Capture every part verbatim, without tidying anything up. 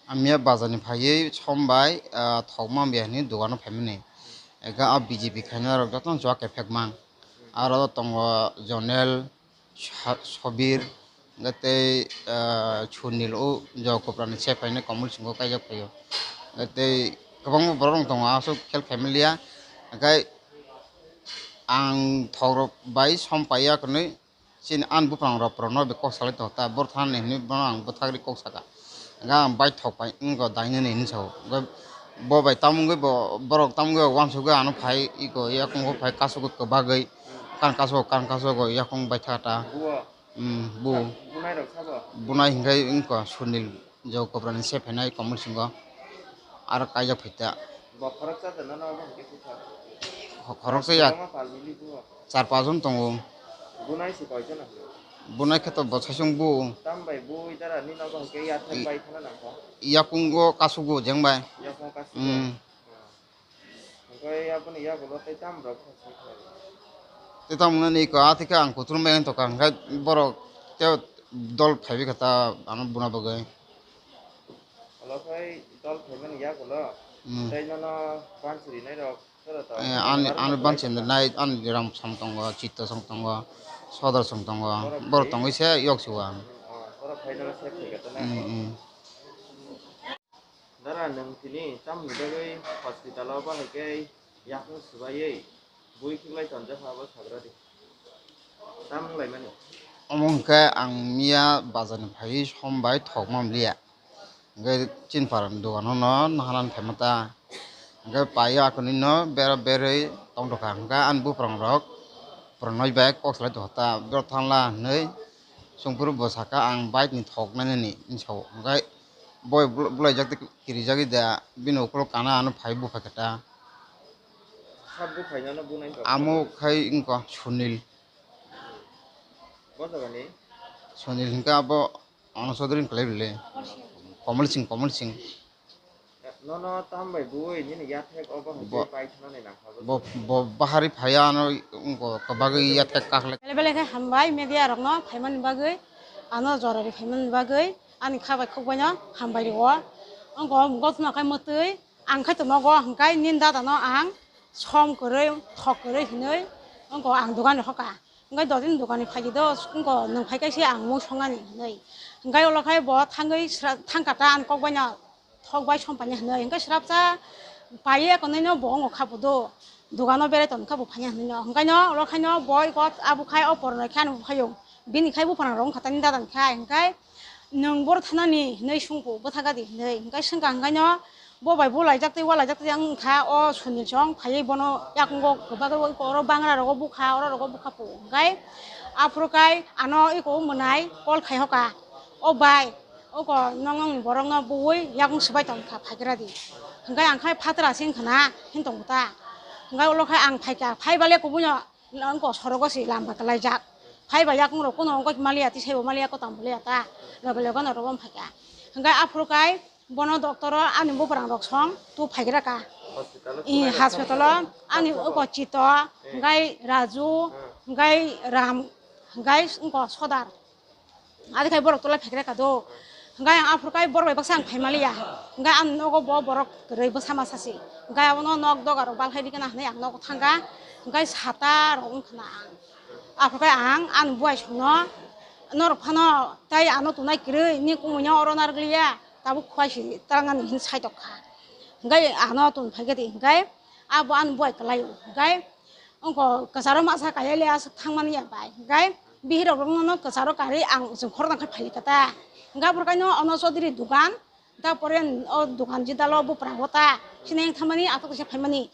Ang miya bazar ni phaiwi som bai, ah, thok manbiya hinwi dogano phaimani. Ega a B J P khainai rok jotono chuak kephek mang. Aro tongo Jonel, Sa-, Sobir, hwnkhe tei, ah, Sunil o Jokopra ni se phainai Komol Singho kaijak phaio. Hwnkhe tei kwbangma borok rok tongo aswk khel khaimaliya. Hwnkhe ang thok rok bai som paiya hwnwi Chini ani buphang rok, rok no be kok salai tongo ta, boro thani hinwi bono ang bwthagri kok saka. Hwnkhe ang baithok pai wngkha dainani hinwi sao. Hwnkhe bo bai tamo wngwi bo, borok tamo wngwi bo uansukgwi ano phai iko yakungo phai kasugwi kwbagwi. Kan kasu, kan kasu go yakung baitha ta. Buo? Hmm, bu. Bunai rok sabo? Bunai hwnkhe wngkha Sunil. Jokopra ni se phainai Komol Singho aro kaijak phaita. Bo khoroksa da nono obo hwnkhe bwthak? Kho-, khoroksa ya. Kwbangma pal mili bo. Char pas jon tongo. Bunai se koi jona? Bunai khe to bo saichung bu. Tam bai bui dara ni nogo hwnkhe yathek bai thana nangkha. Yakungo kasugo jeng bai. Yakungo kasugo. Hmm. Hwnkhe aboni yagulo tei tam rok khe sai khlai. Tei tamo nini ko a thikhe ang kuthrum bai wng tongkha, hwnkhe borok tei dol phaibai kha ta ano buna bagwi. Olo khai dol phaimani yagulo. Hmm. Tei nono bansi rinai rok sero to? Eh, ani, ani bansi rinai, ani ram song tongo, chitto song tongo, sodor song tongo, borok borok phai- tongwi se yok se o ang. Oh, borok phai nono se phai kha ta na? Hmm, hmm. Dara, nwng tini tamoni bagwi hospital-o bahai khe yakung swbaiwi bui khiklai tonjakha, abo sagra di. Tam wnglaimani? Omo hwnkhe ang miya bazar ni phaiwi som bai thok manliya. Hwnkhe chini para ni dogan o no naharani phaima ta. Hwnkhe pai o akhuni no bera berwi tongtokha. Hwnkhe ani buphang rok pranoi bai kok salai tongkha ta, bero thangla hinwi. Chwng phuru bo saka ang bike ni thok nai nini hinwi sao. Hwnkhe boi bwlaijak tei kirijagwi da bini ukulok kana ano phai bupha khe ta. Sab buphai nono bunai rok? Amo khai wngkha Sunil. Bo jaga ni? Sunil hwnkhe abo Ono Chaudhary ni kwlai bwle. Komol Singh, Komol Singh. Nono tam bai bui nini yathek obo hwnkhe bo, pai thana nai nangkha bo, bo bahari phaiya ano wngkha kwbagwi yathek kaklai. Belai belai khe hambai media rokno phaimani bagwi, ano jorari phaimani bagwi ani kha bai khuk baino hambai rio. Wngkha gotno khe mwtwi ang khai tongnogo hwnkhe nini dadano ang som kwrwi thok kwrwi hinwi wngkha ang dogan rokha. Hwnkhe dotini dogan ni phaidi do, wngkha nwng phai khe se ang mui songani hinwi. Hwnkhe ulo khai bo thangwi sra-, thangkha ta ani kok baino thok bai som paina hinwi. Hwnkhe srapsa paiya konwi no bo wngkha bo do, dogano berai tongkha bo phaiya hinwi no. Hwnkhe no ulo khai no bo iko abo khai o pornoi khai ani bo phaio. Bini khai buphang rok wngkha tani dada ni khai. Hwnkhe nwng boro thanani hinwi sungkhu bwthaga di hinwi. Hwnkhe swngkha hwnkhe no Bo bai bulaijak tei ualaijak tei wngkha o Sunil song phaiwi bono yakungo kwbagwi oro bangra rogo bukha, oro rogo bukha po. Hwnkhe aphuru kai ano iko mwnai call khai hoka, "O bai, oko nong nongni borokno bui yakung swbai tongkha, phaigra di." Hwnkhe ang khai phatara se wngkha na, hini tongo ta. Hwnkhe ulo khai ang phaikha, phai bale kubuino Wngkha sorogo se lamba kwlaijak. Phaiba yakung rok kuno wngkha maliya, tisaibo maliya, kotam bo liya ta. Loge loge no rogo wngkha. Hwnkhe aphuru kai bono doctor o ani buprang rok song tu phaigra ka. Hospital o I thumai rok hospital o song ani song uko song. Chito, eh, hwnkhe Raju, hmm, hwnkhe Ram, hwnkhe wngkha Sodar. Adi khai borok tolai phaigra ka do. Hwnkhe ang aphuru kai borok bai baksa ang phai maliya. Hwnkhe ang nogo bo borok kwrwi bwsa masa se. Hwnkhe abono nok doga rok bal khai rikana hinwi ang nogo thangkha. Hwnkhe sata rok wngkha na ang. Aphuru kai ang ani buai songno, "Norok phano tei ano tongnai kwrwi, ni kumui no oro narwk liya, tabuk khuai si twlang ani," hinwi sai tok kha. Hwnkhe ano tong phai khe di hwnkhe abo ani buai kwlai o. Hwnkhe Wngkha kwcharo masa kaiya le aswk thangmani ya bai. Hwnkhe bihirok rokno kwcharo karwi ang chwng khoroknang khe phaikha ta. Hwnkhe aphuru kaino ono Chaudhary dugan, ta pore o dugan jidalo bupra bo ta. Sini yang thangmani atok kaisa phaimani.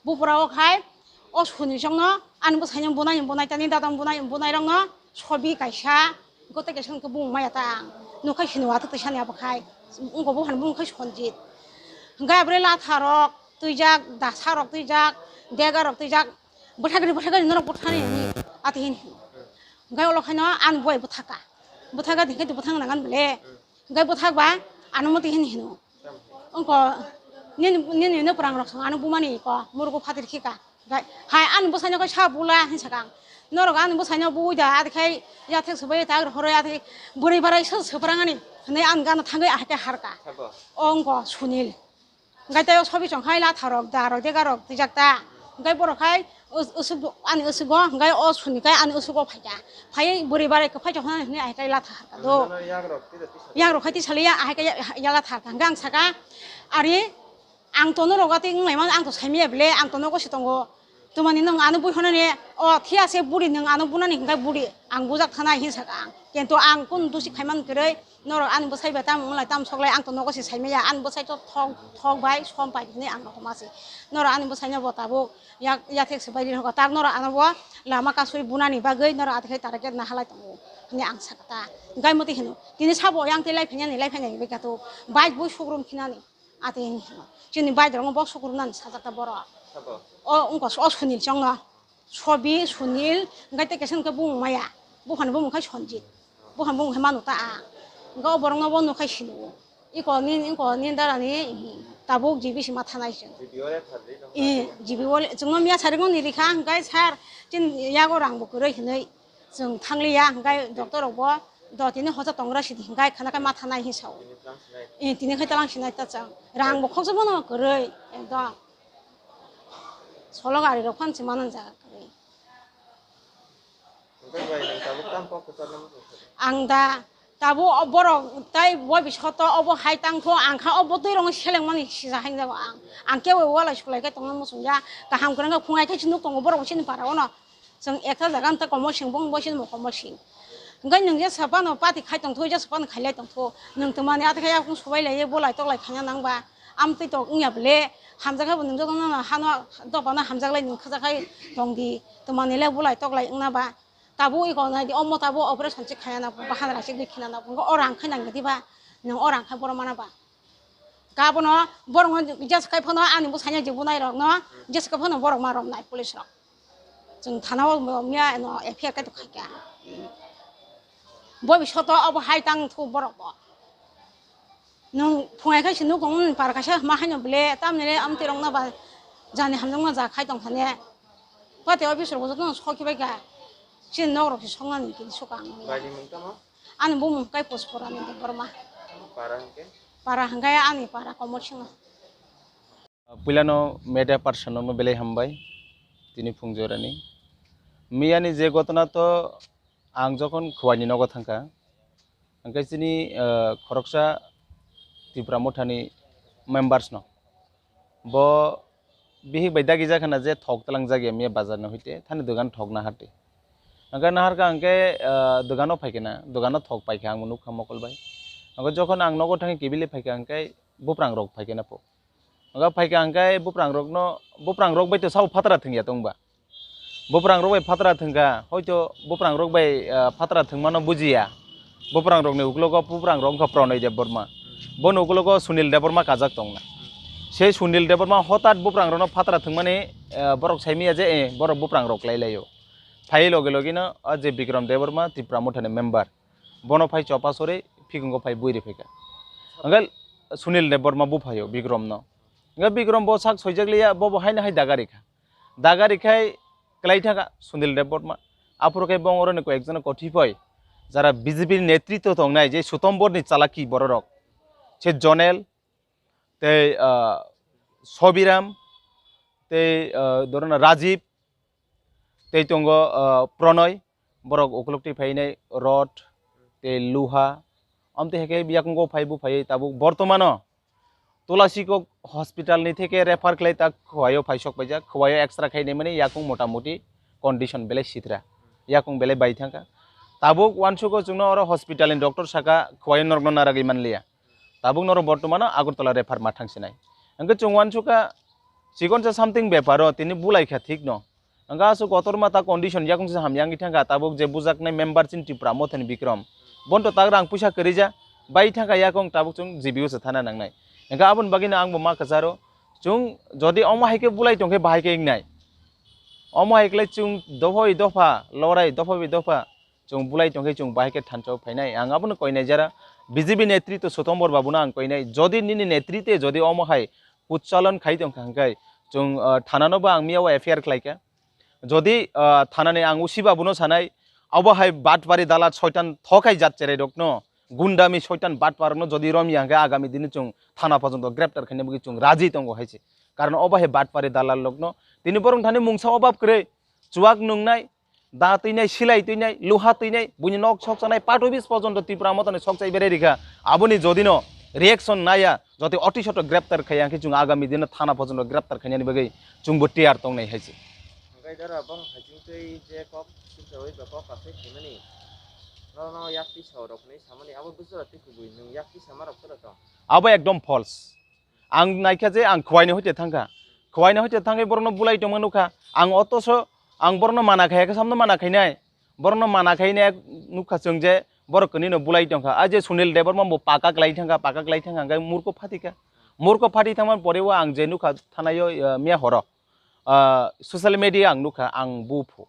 Bupra o khai o Sunil songno ani bwsaino bunai bunai tani dadam bunai bunai rokno sobi kaisa. Gote kaisa hwnkhe bumung maya ta ang. Nukhai sini wathwk twi sani abo khai. Wngkha buphani bumung khai Sonjit. Hwnkhe aboni latha rok twijak, dasa rok twijak, dega rok twijak. Bwthagri, bwthagri norok bwthani hinwi ati hin. Hwnkhe ulo khaino ani buai bwthaka. Bwthaka hinkhe bwthang nangan bole. Hwnkhe bwthakba ano muti hin hino. Wngkha nini, nini no pwrang rok song ano bumani ko murugo phatir khika. Hwnkhe hai ani bwsaino khe sa bula hin sakang. Norok ani bwsaino bui da, adi khai yathek swbai tak rohorwi, adi khai bwrwi barai sw-, swprang ani hwnwi ani gana thangwi ahai khe harka. Sabo. O wngkha Sunil. Hwnkhe tei o sobi chong khai latha rok da rok dega rok twijak ta. Hwnkhe borok khai us-, usuk ani usugo, hwnkhe o Sunil khai ani usugo phaikha. Phaiwi bwrwi barai kwphai chong hwnwi ahai khe latha harka do. Ano yagrok tisa tisa. Yagrok khai tisaliya ahai khe ya, ya latha harka. Hwnkhe ang saka, ari Ang tono rogo tei wng laimano, ang to saimaya bele, ang to nogo se tongo. Twmani nwng ano bui hwnani, o thiya se buri nwng ano bunani hwnkhe buri, ang bujak thanai hin saka ang. Kintu ang kunu dusi khaimani kwrwi, norok ani bwsai bai tamo wng lai tamo sok lai, ang to nogo se saimaya, ani bwsai to thok, thok bai som pai hinwi ang rohorma se. Norok ani bwsaino bo tabuk yak-, yathek se bai ri hogo, tak norok ano bo lama kasui bunani bagwi norok atekhe target naha lai tongo hinwi ang saka ta. Hwnkhe motwi hino, tini sabo yang tei lai phainani, lai phainani bai kha to bike bui sukrum khinani. Ati hino. Chini bike rokno box sukrumnani sajak ta borok. Sabo. O wngkha o Sunil chongno. Sobi, Sunil, hwnkhe tei kaisa hwnkhe bumung maya. Buphani bumung khai Sanjit. Buphani bumung khai manu ta ang. Hwnkhe o borokno bo nukhai sinu. Iko ni, iko ni dara ni tabuk G B C ma thanai chwng. G B O le pharli no. Eh, G B O le chwngno miya saringo ni rikha hwnkhe sir chin yago rang bo kwrwi hinwi. Chwng thangliya, hwnkhe doctor rokbo do tini hosa tongra sidi, hwnkhe khana khe ma thanai hin sao. Tini tlang sinai. Eh, tini khai tlang sinai ta chwng. Rang bo khoksa bono kwrwi, ekdom. Solo gari rok phan se mano jaga kwrwi. Hwnkhe bai nang tabuk tamo kok kwchar nang. Ang da Tabuk o borok tai bo bisoto obo hai tangtho, ang kha obo twi rong seleng mani sija hai jago ang. Ang kebo walai sulai khe tongna muchung ya. Kaham kwrwng khe phungai khe se nuk tongo borok chini para ono. Chwng ekta jaga ta komo sing bong bo sini mo komo sing. Hwnkhe nwng jesa phano pati khai tongtho, jesa phano khailai tongtho. Nwng twmani ata khe yakung subai lai bolai toklai khaina nang ba. Amtwi tok wngya bele hamjak khe bo nwng jotono hano dophano hamjak lai nwng khajak khai tong di. Twmani le bolai toklai wngna ba. Tabuk iko nai di, omo tabuk operation se khaya na, bahan raisik di khina na, o rang khai nang di ba, nwng o rang khai borok mana ba. Ka bono borok no jesa khai phano ani bwsanya je bunai rok no, jesa khai phano borok ma rom nai police rok. Chwng thana o miya no F I R kai to khai kha. Bo bi soto obo hai tang thu borok bo. Nwng phungai khai se nuk tongo, nwng para kaisa ma haino bele, tamni le amtwi rok no ba jani hamjakma ja khai tong thani. Pati office rok bo joto no sokhe bai kha. Chini nok rok se soknani kini sokha ang. Bai ni mung tamo? Ani bumung kai Puspurani Debbarma. Para hwnkhe? Para hwnkhe ani para Komol Singha. Puilano media person no belai hambai tini phung jorani. Miyani je gotona to ang jokhon Khowai ni nogo thangkha, hwnkhe chini, ah, khoroksa Tipra Mothani members no bo bihik bai dagi jakha na je thok tlang jagya miya bazar no hoite thani dogan thok na harte. Hwnkhe naharkha hwnkhe, ah, dogano phaikhe na, dogano thok paikha ang bo nukha mokol bai. Hwnkhe jokhon ang nogo thangkhe kebili phaikha hwnkhe buprang rok phaikhe na po. Hwnkhe phaikha hwnkhe buprang rokno, buprang rok bai to sabo phatara thwngya tongba. Buprang rok bai phatara thwngkha, hoito buprang rok bai, ah, phatara thwngmano bujiya. Buprang rokni uklogo buprang rok wngkha Pranay Debbarma. Boni uklogo Sunil Debbarma kajak tongna. Sei Sunil Debbarma hotat buprang rokno phatara thwngmani, ah, borok saimiya je, eh, borok buprang rok klai laio. Phai loge logeno a je Bikram Debbarma Tipra Mothani member. Bono phai chopa sori phikungo phai buiri phaikha. Hwnkhe Sunil Debbarma buphaio Bikramno. Hwnkhe Bikram bo sak soijak liya, bo bo haino hai daga rikha. Daga rikhai klai thangkha Sunil Debbarma. Aphuru khe bo oroni koi ekjona kothipoi, jara B J P ni netritwo tongnai je Sutombor ni chalaki bororok. Se Jonel, tei, ah, Sobiram, tei, ah, dorona Rajib, tei tongo, ah, Pranay, borok ukuluk twi phainai rod tei luha, amtwi hai khe yakungo phai buphaiwi tabuk bortomano Tulasikok hospital ni theke refer khlai ta Khowai o phai sok paijak, Khowai o extra khai naimani yakung motamuti condition belai sitra, yakung belai bai thangkha. Tabuk uansukgo chwngno oro hospital ni doctor saka Khowai o norokno naragwi manliya. Tabuk norok bortomano Agartala refer ma thangsinai. Hwnkhe chwng uansukha chikonsa something beparo tini bulaikha thikno. Hwnkhe aswk kotorma ta condition yakung se hamya wngwi thangkha, tabuk je bujaknai member chini Tipra Mothani Bikram. Bono to tak rang puisa kwrwija, bai thangkha yakung tabuk chwng G B O se thana nangnai. Hwnkhe aboni bagwino ang bo ma kwcharo, chwng jodi omo hai khe bulai tongkhe bahai khe wngnai. Omo hai khlai chwng dopha bai dopha lorai, dopha bai dopha chwng bulai tongkhe chwng bahai khe thansa o phainai. Ang abono koinai jara B J P netritwo Sutombor babuno ang koinai. Jodi nini netritwe jodi omo hai kuchalon khai tongkha hwnkhe chwng, ah, thanano bo ang miyao F I R khlaikha. Jodi, ah, thanani ang usi babuno sanai, abo hai batpari dalal soitan thokai jat cherai rokno, gundami soitan batpar rokno jodi romya hwnkhe agami dini chwng thana porjonto greptar khaina bagwi chwng raji tongo hai se. Karon obo hai batpari dalal rokno tini borok thani mungsa obab kwrwi, chuwak nungnai, da twinai, silai twinai, luha twinai, buini nok sok chanai, part office porjonto Tipra Mothani sok chai berai rikha. Aboni jodino reaction naya, jodi oti soto greptar khaiya hwnkhe chwng agami dino thana porjonto greptar khainani bagwi chwngbo tiyar tongnai hai se. Hwnkhe dara bong haching twi je kok sinchawi ba kok asai khaimani, nono yak tisa rok hinwi samani abo bwswra twi kubui nwng yak tisa ma rok toro tong? Abo ekdom false. Ang naikha je ang khwaini hoite thangkha. Khwaini hoite thangwi borokno bulai tongma nukha. Ang otoso ang borokno mana khai, ekhe samno mana khainai. Borokno mana khainai nukha chwng je borok kwnwino bulai tongkha. A je Sunil Debbarma bo paka klai thangkha, paka klai thangkha hwnkhe murko phatikha. Murko phati thangmani pore o ang je nukha thanaio, eh, miya horo. Ah, social media ang nukha, ang buphu.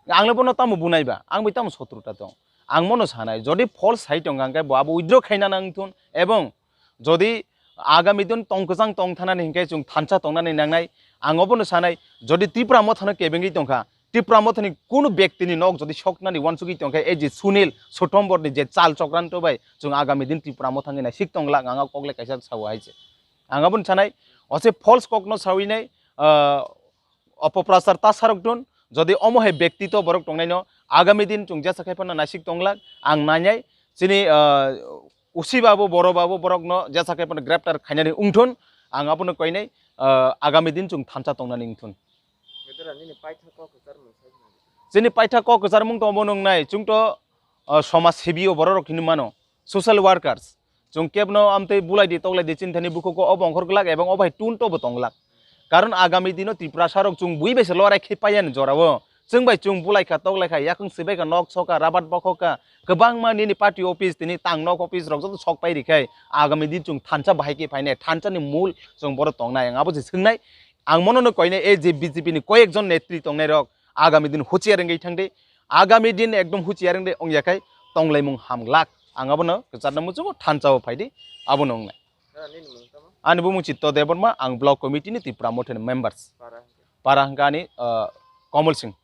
Ang le bono tamo bunai ba, ang bai tamo sotru ta tong. Ang mono sanai, jodi false sai tong hwnkhe bo abo withdraw khaina nang thun, ebong jodi agami din tong kwchang tong thanani hwnkhe chwng thansa tongnani nangnai. Ang obono sanai, jodi Tipra Mothano kebengwi tongkha, Tipra Mothani kunu bektini nok jodi soknani uansugwi tongkha, ei je Sunil Sotombor ni je chal chokranto bai chwng agami din Tipra Mothani naisik tonglak, ang o kok le kaisa sao hai se. Ang abono sanai, o se false kokno sawi nai, ah, opoprachar ta sarok thun, jodi omo hai bektito borok tongnaino agami din chwng jesa khai phano naisik tonglak, ang nainai chini, ah, usi babu, boro babu borokno jesa khai phano greptar khainani wngthun, ang abono koinai, ah, agami din chwng thansa tongnani wngthun. Chini paitha kok kwchar mung to omo nungnai, chwng to, ah, somaj sebi o borok rok hinwi mano, social workers. Chwng kebno amtwi bulai di toklai di chini thani bukhuko obo ongkhor glak ebong obo hai tun to bo tong glak. Karon agami dino Tiprasa rok chwng bui bai se lorai khai paiya ni jora o. Chwng bai chwng bulai kha, toklai kha, yakung swbai kha, nok sok kha, rabat bokhok kha, kwbangma nini party office tini tang nok office rok joto sok pai ri khai agami din chwng thansa bahai khe phainai, thansa ni mul chwng boro tongnai, ang abo se swngnai. Ang mono no koinai, ei je B J P ni koyek jon netri tongnai rok agami din huchiya rwngwi thang di, agami din ekdom huchiya rwngwi ongya khai tonglaimung ham glak. Ang abono kwcharno muchungo thansa o phai di, abono wngnai. Ani bumung Chitto Debbarma, ang block committee ni Tipra Mothani members. Para hwnkha ani, ah, Komol Singh.